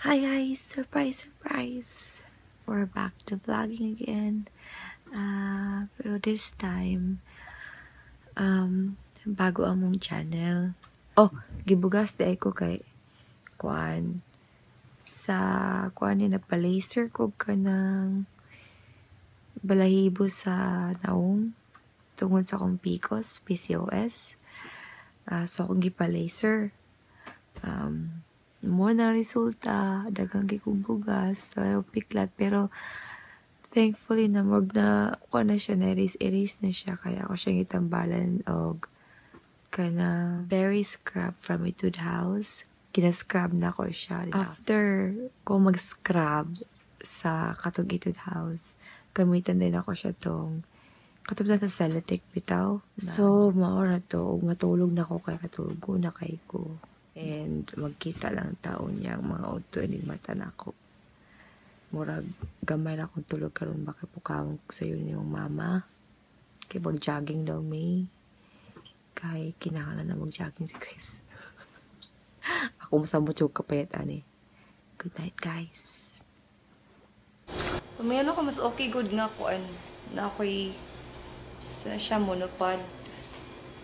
Hi guys! Surprise, surprise! We're back to vlogging again. Pero this time, bago among channel. Oh, gibugas di ko kay kuan. Sa kuan ni nagpa-laser ko ka ng balahibo sa naong tungod sa akong PCOS, PCOS. So akong gipa-laser. Mo na resulta, daghang kay bugas, so piklat, pero thankfully na mag na kuha na siya, na erase, erase na siya, kaya ako siyang itambalan og kana berry scrub from Etude House. Gina-scrub na ko siya. After ko mag-scrub sa katong Etude House, gamitan din ako siya tong katong na sa Celetic bitaw. So, maora to, ug matulog na ko kay katulog ko na kay ko. And magkita lang taon niyang mga auto ni mata na ako. Murag gamay ra akong tulog karon baka pukawon ko sa iyo niyong mama. Kay mag-jogging daw may. Kay kinahanglan na mag-jogging si Chris. Ako mosamot yung kapayat ani. Good night, guys. Pamilya ko mas okay good nga kuan na ako'y sa siya monopod.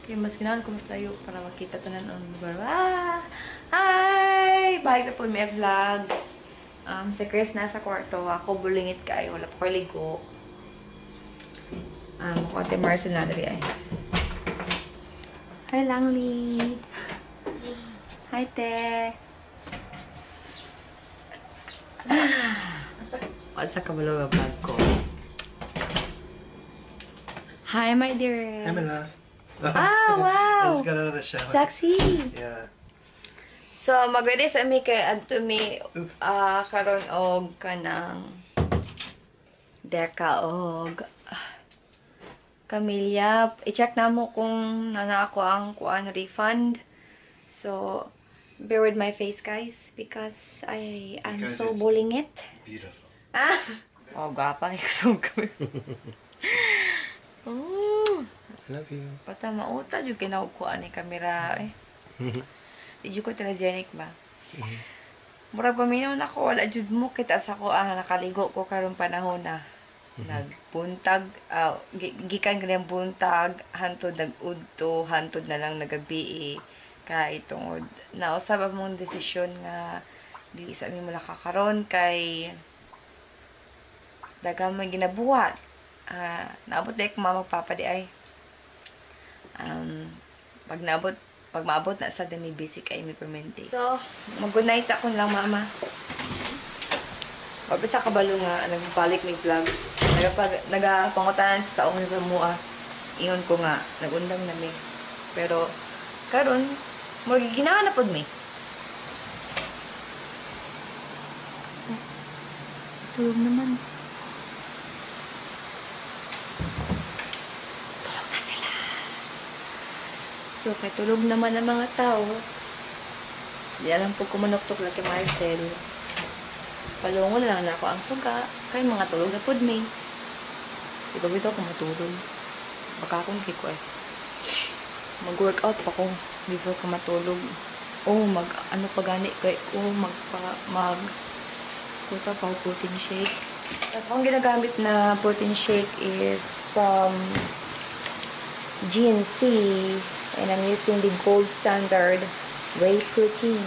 Kaya mas kinahanglan ko mas layo para makita tanan ang lugar. Ah! Hi! Balik na po may vlog. Si Chris nasa kwarto. Ako bulingit kayo. Wala pa ko ligo. Ako Ate Marcel na diri ay. Hi, Langley! Hi, te! What's sa kabalo nga vlog ko? Hi, my dearest! Hi, my love. Ah, wow! I just got out of the shower. Sexy! Yeah. So, mag-ready sa mi kay adto mi karon og kanang Deka og Camilla. I-check na mo kung nana ako ang kuan refund. So, bear with my face, guys, because I am Because so it's bullying it. Beautiful. Ah! Oh, gwapa. Kusog kami. Oh. I love you. Pata mauta jud kay nakukuha ni kamera eh. Di jud ko telegenic ba? Murag paminaw na ko, wala jud mo kita sa ko ang nakaligo ko karon panahon na. Nagbuntag, gikan kaniyang buntag, hantod nag-udto, hantod na lang nagabi eh. Kay tungod nausab among desisyon nga dili sa mi mula kakaron kay daghang may ginabuhat. Naabot dek mama papa di ay. Pag naabot, pag maabot na sa dami busy kay mi permente. So, mag-good night sa akon lang mama. Pag sa kabalo nga nagbalik may vlog. Nagapangutanan sa saong sa mua. Ingon ko nga nagundang na mi. Pero karon murag ginawa na pod mi. Tulog naman. Tulog na sila. So, kay tulog naman ang mga tao. Di alam po kumanuktok lang kay Marcel. Palungo na lang na ako ang suga. Kay mga tulog na pod mi. Ito bitaw ko matulog. Baka akong kiko eh. Mag-workout pa ko before ko matulog. Oh, mag ano pa gani kay ko mag kuta pa ko protein shake. Tapos akong ginagamit na protein shake is from GNC and I'm using the gold standard whey protein.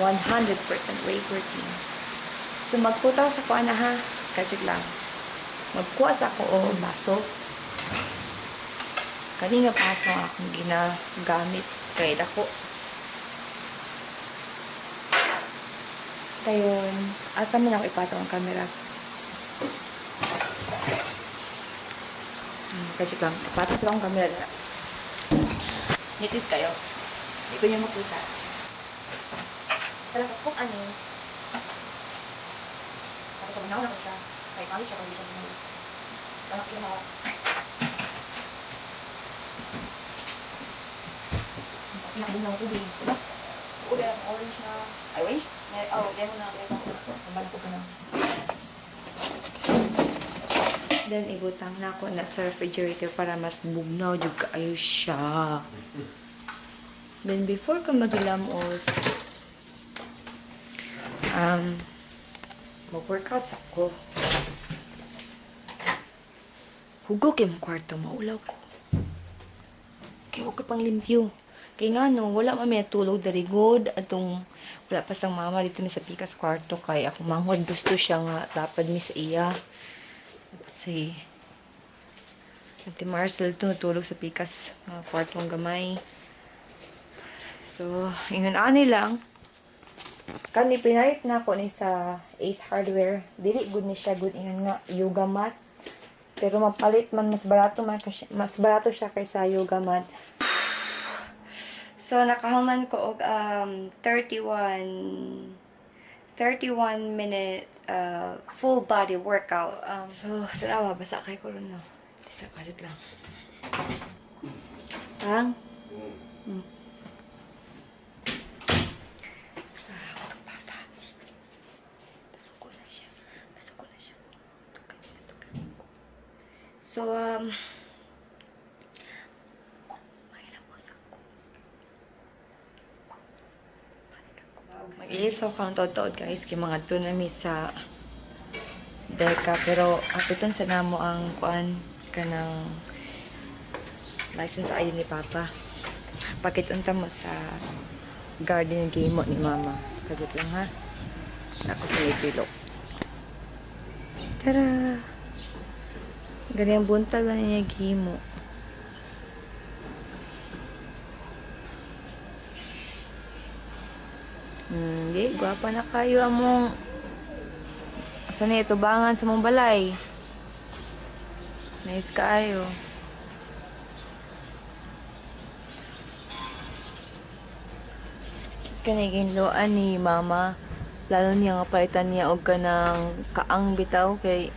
100% whey protein. So magputa sa kuha na ha. Kachit lang. Magkuha sa ako o baso. Kani nga baso akong ginagamit kay dako. Kayon, asa man ako ipatong ang camera? Kachit lang. Ipatong sa akong camera na. Ngitid kayo. Hindi ko niyo makita. Sa lakas kong ano. Tapos pag na ko siya. Kaya pangit siya kung hindi siya mahulog. Anak ko na. Pinakain na ako tubig. Diba? Uli ang orange na. Ay, orange? Oh, lemon na. Lemon. Ko pa na. Then, ibutang na ako na sa refrigerator para mas bugnaw jud kaayo siya. Then, before ko magilamos, Mag-workout sa ko. Hugo kay mong kwarto, maulaw ko. Kay huwag ka pang limpyo. Kay nga no, wala man may natulog dari good. Atong wala pa sang mama dito mi sa pikas kwarto kay ako manghod gusto siya nga tapad mi sa iya. Si Ate Marcel natulog sa pikas nga kwarto ang gamay. So, ingon ani lang. Kani pinalit na ako ni sa Ace Hardware. Dili good ni siya, good ingon nga yoga mat. Pero mapalit man, mas barato man mas barato siya kaysa yoga mat. So nakahuman ko og 31 minute full body workout. So tanawa basa kay ko ron no. Isa kasit lang. Tang. So, mag-ilis ako kang taod-taod guys, kay mga to nami sa Deka, pero apiton sa namo ang kuan kanang license ID ni Papa. Pakitunta mo sa garden game mo ni Mama. Kagot lang ha. Ako sa may pilok. Tara! Ganyan buntag lang niya gimo. Di, gwapa na kayo among sa ni tubangan sa mong balay. Nice kaayo. Kani ginloan ni Mama. Plano niya nga palitan niya og kanang kaang bitaw kay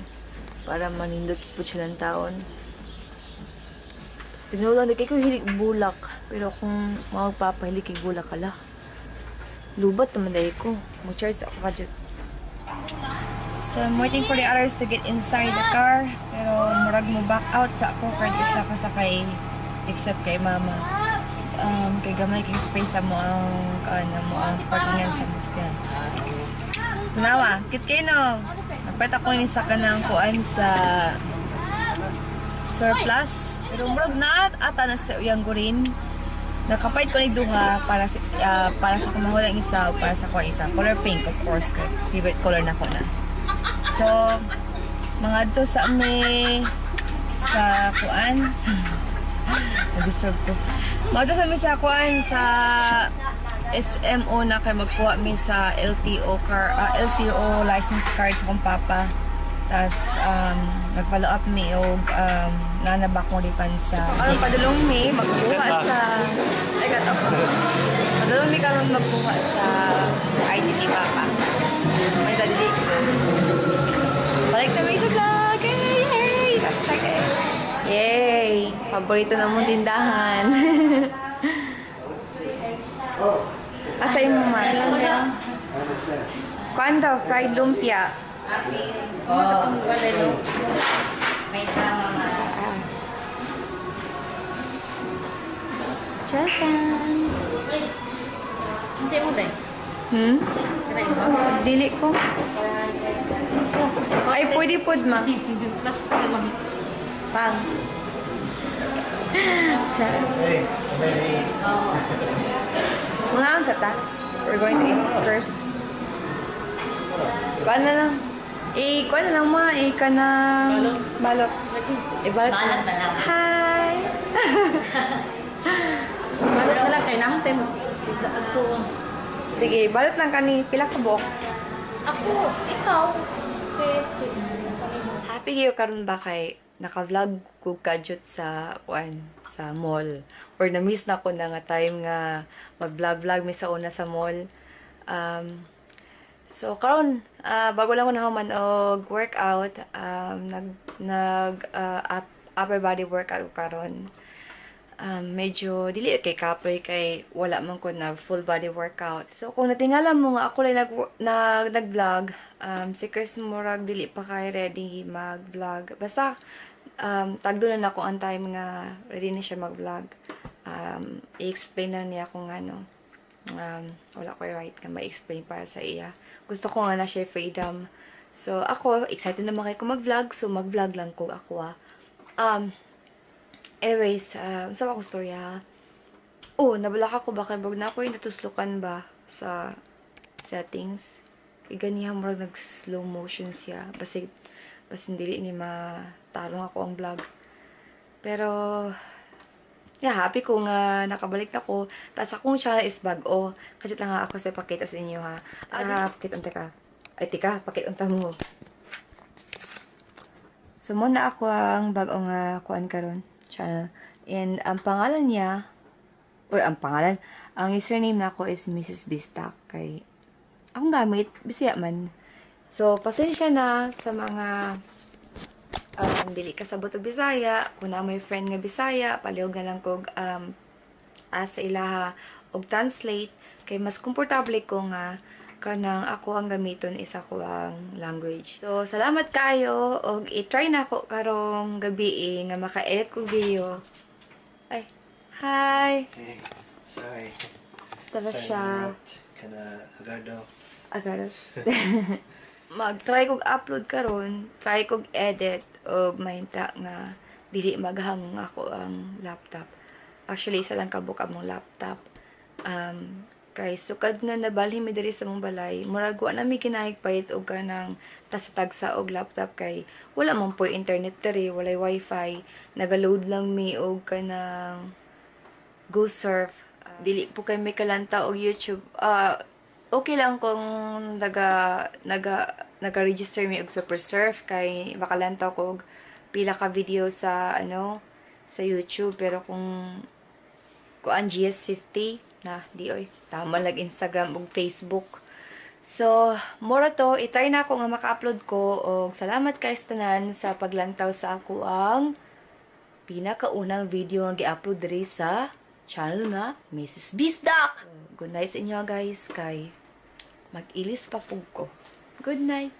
para manindot po siya ng taon. Sa tinulang, di kayo hilig bulak. Pero kung magpapahilig kay bulak kala, lubat naman dahil ko. Mag-charge ako kadyot. So, I'm waiting for the others to get inside the car. Pero murag mo back out sa ako. Kahit isa ka sa kay, except kay Mama. Kay gamay kay space mo ang, ano mo ang parkingan sa muskan. Tunawa, kit kayo no. Napait ako ni sa kanang kuan sa surplus. Pero murag na ata na sa uyang gurin. Nakapait ko ni duha para sa kumahulang isa o para sa kuan isa. Color pink of course kay favorite color na ko na. So mga to sa may sa kuan. Na-disturb ko. Mga to sa may sa kuan sa SMO na kay magkuha mi sa LTO car, LTO license card sa kong papa. Tas nag-follow up mi og nanabak mo refund sa. So, karon padulong mi magkuha sa ay got off. Padulong mi karon magkuha sa ID ni papa. May dali. Balik na mi sa vlog. Yay! Yay! Paborito na mong tindahan. Asay mo man. Kuan daw, fried lumpia. Chasan. Dili ko. Ay, pwede pod ma. Pang. Hey, maybe. Mga sa ta. We're going to eat first. Kuan na lang. Eh, kuan na lang ma. Eh, ka ng balot. Eh, balot. Balot na lang. Hi! Balot na lang. Kaya naman tayo. Sige, balot lang kani. Pila ka buok? Ako, ikaw. Happy kayo karon ba kay naka-vlog ko kadyot sa kuan sa mall or na-miss na ko na nga time nga mag-vlog-vlog mi sa una sa mall. So karon bago lang ko nahuman og workout, nag upper body workout ko karon. Medyo dili kay kapoy kay wala man ko na full body workout. So kung natingala mo nga ako lang nag-vlog, si Chris murag dili pa kay ready mag-vlog. Basta tagdo na nako ang time nga ready na siya mag-vlog. I-explain na niya kung ano. Wala ko right nga ma-explain para sa iya. Gusto ko nga na siya freedom. So, ako, excited naman kay ko mag-vlog. So, mag-vlog lang ko ako ah. Anyways, sa akong storya ha? Oh, nabalaka ko ba kay bag na ako yung natuslokan ba sa settings. Kay ganiha murag nag slow motion siya. Basin dili ni matarong ako ang vlog. Pero yeah, happy ko nga nakabalik na ko. Tapos akong channel is bag-o. Kasi lang nga ako sa pakita sa inyo ha. Ah, pakita unta ka. Ay, tika, pakita unta mo. So, mo na ako ang bag-o nga kuan karon channel. And ang pangalan niya, or ang pangalan, ang username nako is Mrs. Bistak. Kay, akong gamit, Bisaya man. So, pasensya na sa mga dili kasabot og Bisaya. Kung na may friend nga Bisaya, palihog na lang kog asa ilaha og translate kay mas komportable ko nga kanang ako ang gamiton isa ko ang language. So, salamat kayo og i-try na ako karong gabi eh, nga maka-edit kog video. Ay, hi! Hey, sorry. Tara Sorry to siya. interrupt. Kana agardo. Agad. Mag-try kog upload karon, try kog edit og mahinta nga dili maghang ako ang laptop. Actually, isa lang kabuok among laptop. Kay sukad nga nabalhin mi diri sa mong balay, murag wa na mi kinahig palit og kanang tasa-tagsa og laptop kay wala man po'y internet diri, walay wifi. Naga-load lang mi og kanang Go Surf. Dili po kay may kalanta og YouTube. Ah, okay lang kung naga naga naga-register mi og Super Surf kay makalantaw ko og pila ka video sa ano sa YouTube, pero kung kuan GS50 na di oy, tama lang Instagram ug Facebook. So, mora to, itry na ako nga maka-upload ko og salamat kay tanan sa paglantaw sa ako ang pinakaunang video nga gi-upload diri sa channel nga Mrs. Bisdak. Good night sa inyo guys, kay mag-ilis pa pug ko. Good night.